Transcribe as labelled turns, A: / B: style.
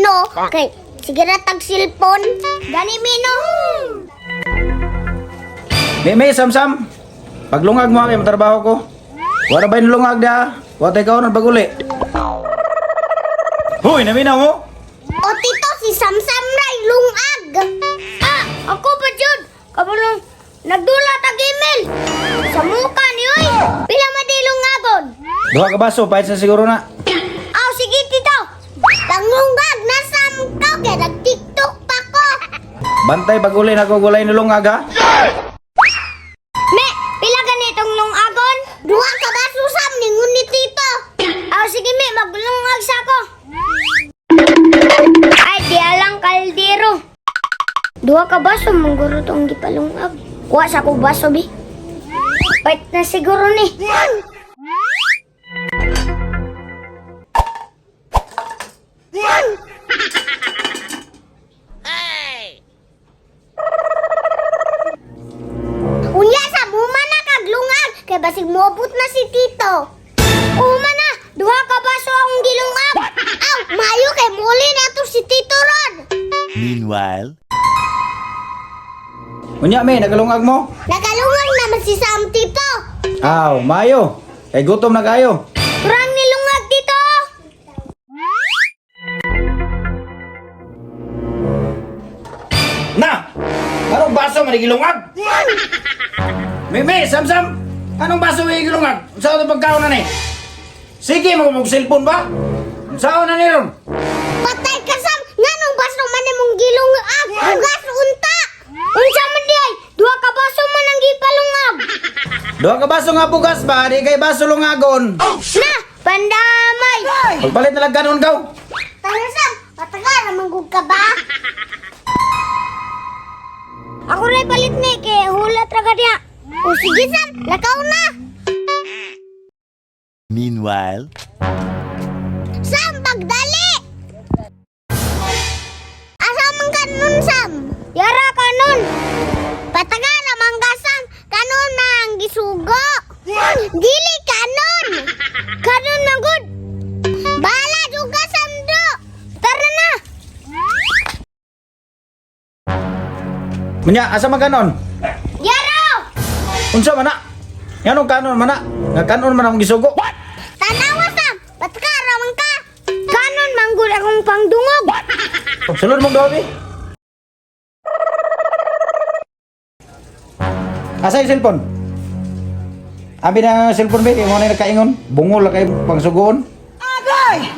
A: Ginoo kay sige ra tag cellphone. Gani mino.
B: Mimi, Samsam. Paglungag mo kay matrabaho ko. Wala ba yung lungag da? Wa tay kaon paguli. Hoy, naminaw mo?
A: O tito, si Samsam ray lungag. Ah, ako pa jud. Kabulong nagdula tag email. Sa muka ni oy. Pila man di lungagon?
B: Duha ka baso, pahit sa siguro na.
A: Aw, sige tito. Panglungag na sam ka kay nag-TikTok pa ko.
B: Bantay paguli na ko gulay ni lungag ha.
A: Me, pila ganitong lungagon? Duha ka baso sam ningon ni tito. Aw, sige me, maglungag sa ko. Ay, di alang kaldero. Duha ka baso, mangguro tong gipalungag. Kuha sa ko baso, bi. Pait na siguro ni. Unya sa huma na kag lungag kay basig moabot na si tito. Uma na, duha ka baso akong gilungag. Aw, maayo kay muli na to si tito ron.
C: Meanwhile.
B: Unya me, nagalungag mo?
A: Nagalungag naman si Sam tito.
B: Aw, maayo. Kay gutom na kayo.
A: Kurang nilungag tito.
B: Na! Anong baso man gilungag? Mimi, Samsam! Anong baso may gilungag? Unsa to pagkaon na ni? Sige, mo mag cellphone ba? Unsa na ni ron?
A: Patay ka Sam, nganong baso man imong gilungag? Bugas unta. Unsa man di ay, duha ka baso man ang gipalungag.
B: Duha ka baso nga bugas ba? Di kay baso lungagon.
A: Na, pandamay.
B: Pagpalit na lang kanon kaw.
A: Tara Sam, patagal naman gud ka ba? Ako rin palit ni kay hulat ra ka diha. O sige Sam, lakaw na.
C: Meanwhile.
A: Sam, pagdali! Asa man kanon, Sam? Yara kanon. Patagal naman ka, Sam. Kanon na ang gisugo. Dili kanon. Kanon man gud. Bala juga Sam do. Tara na.
B: Munya, asa man kanon?
A: Yara!
B: Unsa man na? Nganong kanon man na? Nga kanon man akong gisugo.
A: Tanawa, Sam. Patagal naman ka. Kanon man gud akong pangdungog.
B: Sulod mong dobi. Asa yung cellphone? Abi na ang cellphone be, mo na nakaingon. Bungol la kay pangsugoon. Agay!